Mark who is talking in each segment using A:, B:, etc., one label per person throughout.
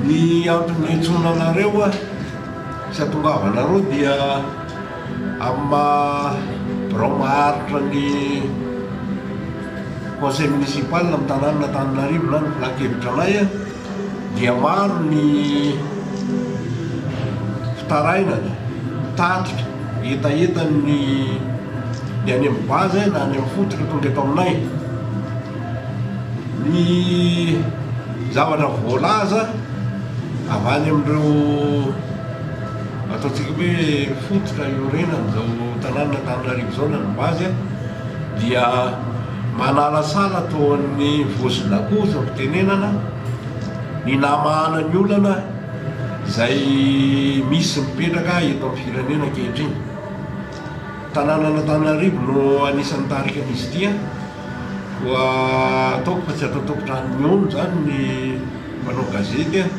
A: Ny antony niantsoana anareo sy hatongavanareo dia amin'ny maha birao maharitra ny conseil municipal amin'ny tanànan'Antananarivo na ny filan-kevitra anay dia maro ny fitarainana, tatitra, hetahetan'ny ny any amin'ny base na any amin'ny fototra tonga eto aminay. Ny zavatra voalaza avy any amin'ireo ataontsika hoe fototra iorenan'izao tanànan'Antananarivo izao na ny base dia manalasala toa ny vozon'akoho izao fitenenana ny namahana ny olana izay misy mipetraka eto amin'ny firenena ankehitriny. Tanànan'Antananarivo no anisan'ny nitarika an'izy ity an! Koa ataoko fa tsy atao tompon-trano mihono izany ny mpanao gazety an!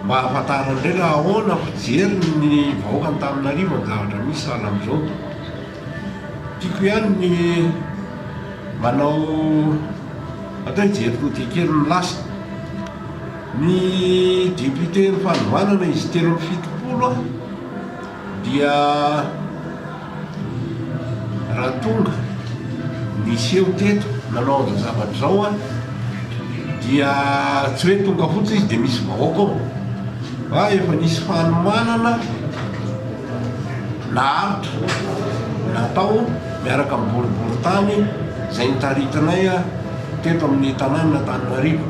A: Mba hahafantaran'ny rehetra ahoana fijeriny ny vahoakan'Antananarivo ny zavatra misy sahala amin'izao. Tiako ihany ny manao atao hoe jery todika kely ny lasa. Ny député-n'ny fanohanana izy 73 an! Dia raha tonga niseho teto nanao an'izao zavatra izao an, dia tsy hoe tonga fotsiny izy dia misy vahoaka ao, fa efa nisy fanomanana naharitra natao miaraka amin'ny boriborintany izay notaritinay teto amin'ny tanànan'Antananarivo.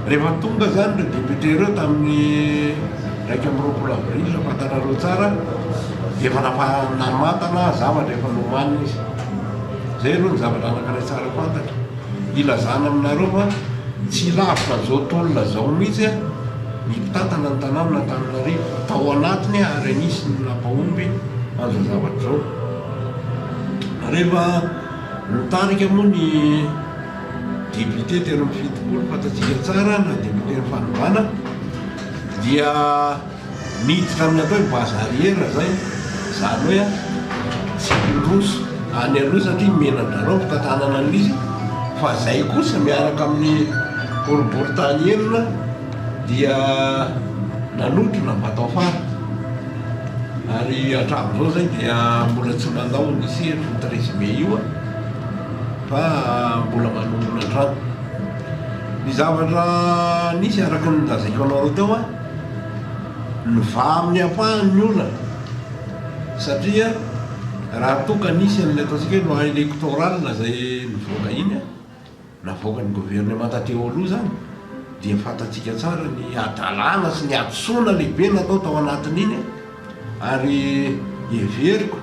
A: Rehefa tonga izany ireo député ireo tamin'ny 21 avril, fantatrareo tsara, dia efa namantana zavatra efa nomanina izy. Izay aloha ny zavatra anankiray tsara fantatra. Ilazana aminareo fa tsy lavitra an'izao tolona izao mihitsy ny mpitantana ny tanànan'Antananarivo fa tao anatiny ary anisan'ny nampahomby an'izao zavatra izao. Rehefa nitarika moa ny Député 73 fantatsika tsara na député ny fanovana dia miditra amin'ny atao hoe base arrière zay, izany hoe tsy miroso any aloha satria mena-drarao fitantanana an'izy fa zay kosa miaraka amin'ny boriborintany enina dia nanotrona mba atao fara ary hatramin'izao zay dia mbola tsy nandao ny sehatra io 13 mai io. Fa mbola manongona hatrany. Ny zavatra nisy araka ny nolazaiko anareo teo an, nivaha amin'ny ampahany ny olana satria raha toa ka nisy an'ilay ataontsika hoe loi électorale izay nivoaka iny an, navoakan'ny governemanta teo aloha izany dia fantatsika tsara ny hadalana sy ny hadisoana lehibe natao tao anatin'iny an, ary heveriko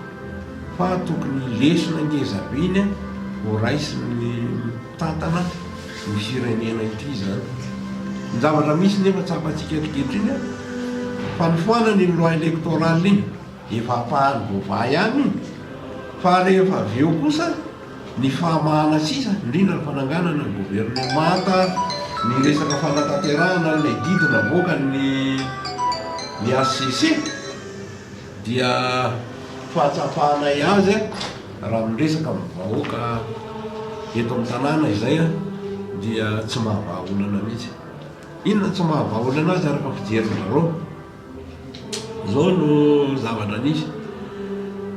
A: fa tokony lesona ngeza be iny ho raisin'ny mpitantana ny firenena ity izany. Ny zavatra misy nefa tsapantsika ankehitriny fa nofoanana iny loi électorale iny, efa ampahany voavaha ihany iny, fa rehefa avy eo kosa ny fahamahana sisa, indrindra ny fananganana ny governemanta, ny resaka fanatanterahana an'ilay didy navoakan'ny ny HCC. Dia fahatsapanay azy raha miresaka amin'ny vahoaka eto amin'ny tanàna izay dia tsy mahavaha olana mihitsy. Inona tsy mahavaha olana azy araka ny fijerin-dry zareo? Izao no zavatra nisy.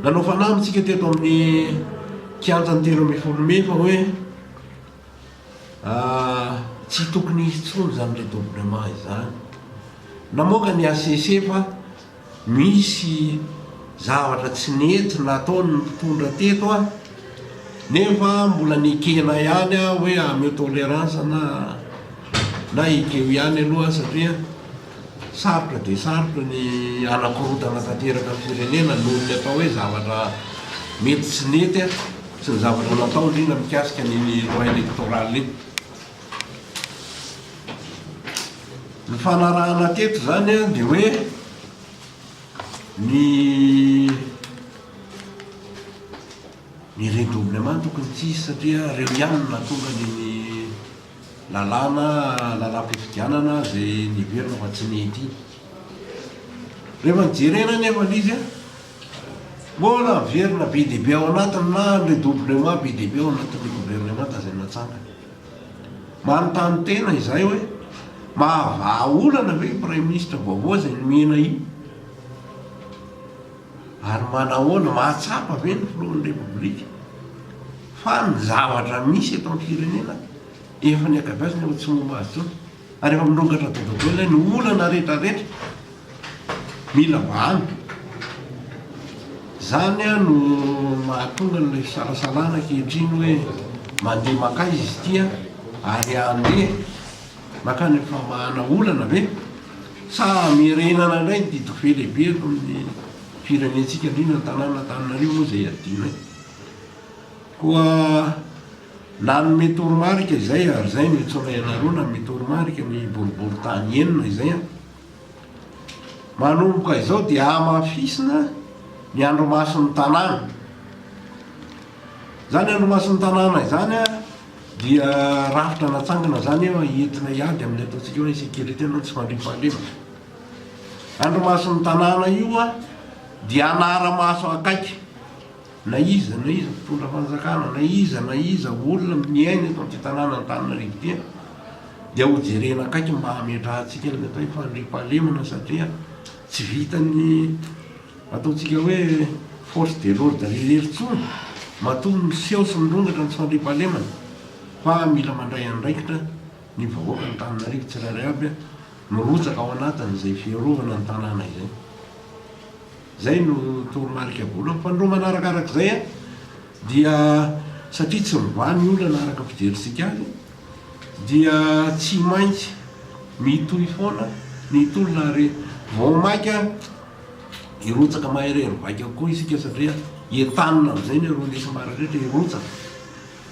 A: Nanao fanamby tsika teto amin'ny kianjan'ny 13 mey fa hoe tsy tokony hisy intsony izany redoublement izany. Namoaka ny HCC fa Misy zavatra tsy nety nataon'ny mpitondra teto an, nefa mbola nekena ihany aho hoe ameo tolerance na na ekeo ihany aloha satria sarotra dia sarotra ny hanakorontana tanteraka ny firenena noho ny atao hoe zavatra mety tsy nety an, sy ny zavatra natao indrindra mikasika an'iny loi électorale iny. Ny fanarahana teto izany an dia hoe ny ny redoublement tokony tsy hisy satria ireo ihany no nahatonga an'iny lalàna lalàm-pifidianana izay niverina fa tsy nety iny. Rehefa nijerena anefa ilay izy an, mbola miverina be dia be ao anatiny na ny redoublement be dia be ao anatin'ny governemanta izay natsangana. Manontany tena izahay hoe, Mahavaha olana ve io Praiminisitra vaovao izay nomena io? Ary manahoana, mahatsapa ve ny Filohan'ny Repoblika fa ny zavatra misy eto amin'ny firenena efa ny ankabeazany efa tsy momba azy intsony ary efa mirongatra dododolo ny olana rehetrarehetra mila vahana. Izany no mahatonga an'ilay fisalasalana ankehitriny hoe mandeha mankaiza izy ity ary handeha mankany amin'ny famahana olana ve sa hamerenana indray ny didy lehibe eto amin'ny firenentsika indrindra ny tanàn'Antananarivo moa izay iadianay. Koa nanome toromarika izay ary izay no iantsoanay anareo nanome toromarika ny boriborintany enina izay an. Manomboka izao dia hamafisina ny andrimason'ny tanàna. Izany andrimason'ny tanàna izany dia rafitra natsangana izany entina hiady amin'ny ataontsika hoe insécurité na tsy fandriampahalemana. Andrimason'ny tanàna io dia hanara-maso akaiky na iza na iza mpitondra fanjakana, na iza na iza olona miaina eto amin'ity tanàna Antananarivo ity dia ho jerena akaiky mba hametrahantsika ilay atao hoe fandriampahalemana satria tsy vitan'ny ataontsika hoe force de l'ordre irery intsony matoa miseho sy mirongatra ny tsy fandriampahalemana fa mila mandray andraikitra ny vahoakan'Antananarivo tsirairay avy mirotsaka ao anatin'izay fiarovana ny tanàna izay. Izay no toromarika voalohany. Fa ny roa manarakarak'izay dia satria tsy mivaha ny olana araka ny fijerintsika azy dia tsy maintsy mitohy foana ny tolona ary vao mainka hirotsaka maherery vaika koa isika satria entanina amin'izay ny arrondissement rehetra hirotsaka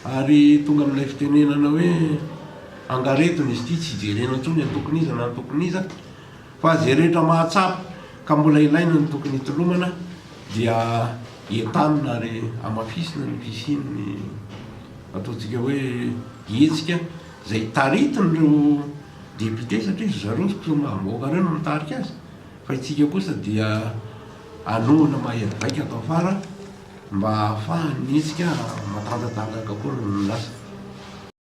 A: ary tonga amin'ilay fitenenana hoe angaredona izy ity tsy hijerena intsony antokon'iza na antokon'iza Fa izay rehetra mahatsapa ka mbola ilaina ny tokony hitolomana dia entanina ary hamafisina ny fisian'ny ataontsika hoe hetsika izay taritin'ireo député satria ry zareo solombavambahoaka ireo no mitarika azy fa isika kosa dia hanohana mahery vaika ato afara mba hahafahan'ny hetsika matanjatanjaka koa noho ny lasa.